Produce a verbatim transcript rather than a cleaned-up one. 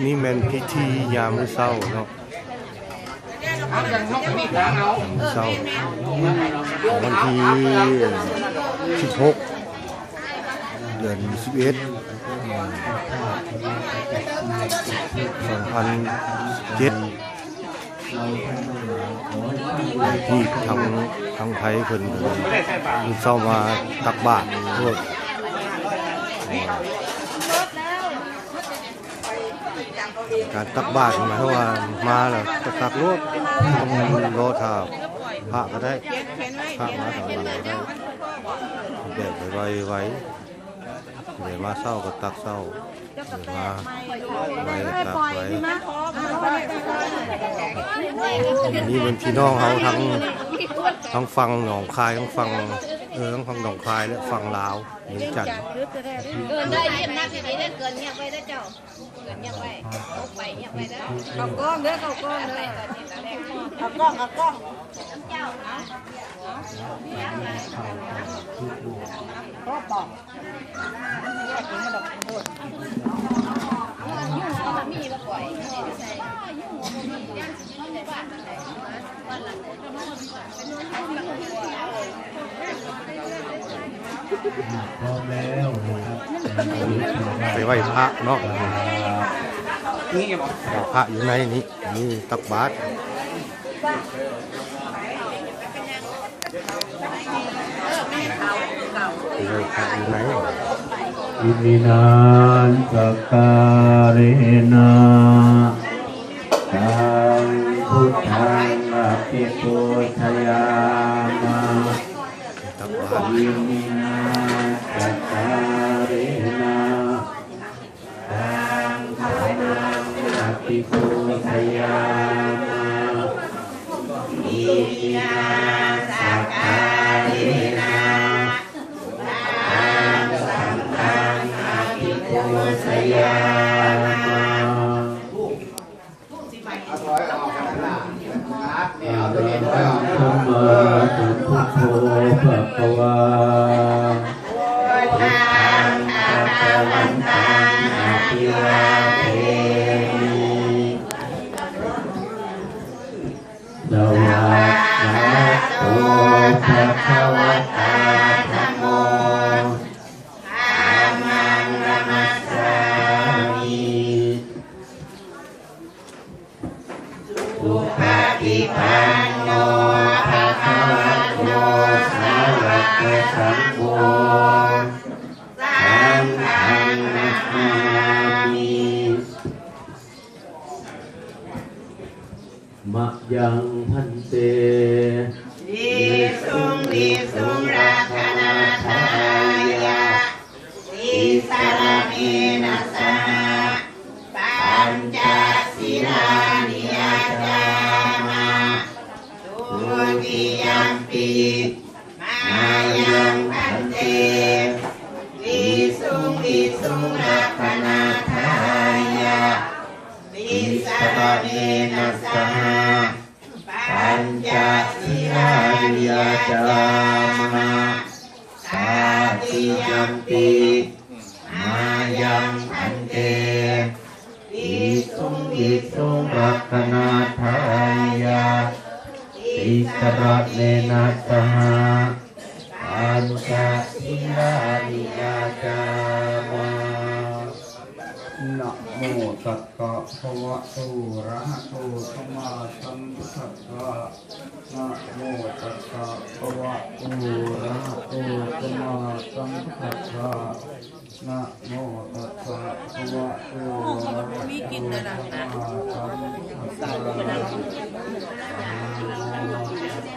นี่แม่นพิธียามมื้อเช้าเนาะ ยามมื้อเช้า วันที่สิบหก เดือนสิบเอ็ด สองพันสิบเจ็ด ที่ทาง ทางไทยเพิ่นมื้อเช้ามาตักบาตรโลด การตักบาตรหมายความว่ามาแล้วก็ตักโลด บ่ต้องรอถ้าพระก็ได้ พระมาตอนหลังก็ได้ แบบไวๆ ไว เดี๋ยวมาเช้าก็ตักเช้า เดี๋ยวมาไวก็ตักไว นี่เป็นพี่น้องเขาทั้ง ทั้งฝั่งหนองคาย ทั้งฝั่ง เออ ทั้งฝั่งหนองคายและฝั่งลาว เวียงจันทน์ เกินได้เยี่ยมนักที่ได้เกินเงียบไว้แล้วเจ้า เกินเงียบไว้ ไปเงียบไว้เด้อ เข้ากล้องเด้อ เข้ากล้องเด้อ เข้ากล้อง เข้ากล้อง เจ้า เอา เอา ก็บอก พร้อมแล้วนะครับ ไปไหว้พระเนาะ พระอยู่ในนี้ นี่ตักบาตร ไหว้พระอยู่ใน Iminā sakkārena taṃ buddhaṃ abhipūjayāma. ตักบาตร Iminā sakkārena taṃ dhammaṃ abhipūjayāma. Iminā sakkārena taṃ saṅghaṃ abhipūjayāma. อะระหังสัมมาสัมพุทโธภะคะวา Buddhaṃ bhagavantaṃ abhivādemi. Svākkhāto bhagavatā dhammo. Dhammaṃ namassāmi. Supaṭipanno bhagavato sāvakasaṅgho. Saṅghaṃ namāmi. Mayaṃ bhante. Visuṃ visuṃ rakkhaṇatthāya tisaraṇena saha pañca sīlāni yācāma. Dutiyampi mayaṃ bhante visuṃ visuṃ rakkhaṇatthāya tisaraṇena saha pañca sīlāni yācāma. Tatiyampi mayaṃ bhante visuṃ visuṃ rakkhaṇatthāya tisaraṇena saha pañca sīlāni yācāma. Namo tassa bhagavato arahato sammāsambuddhassa. Namo tassa bhagavato arahato sammāsambuddhassa. Namo tassa bhagavato arahato sammāsambuddhassa. Namo tassa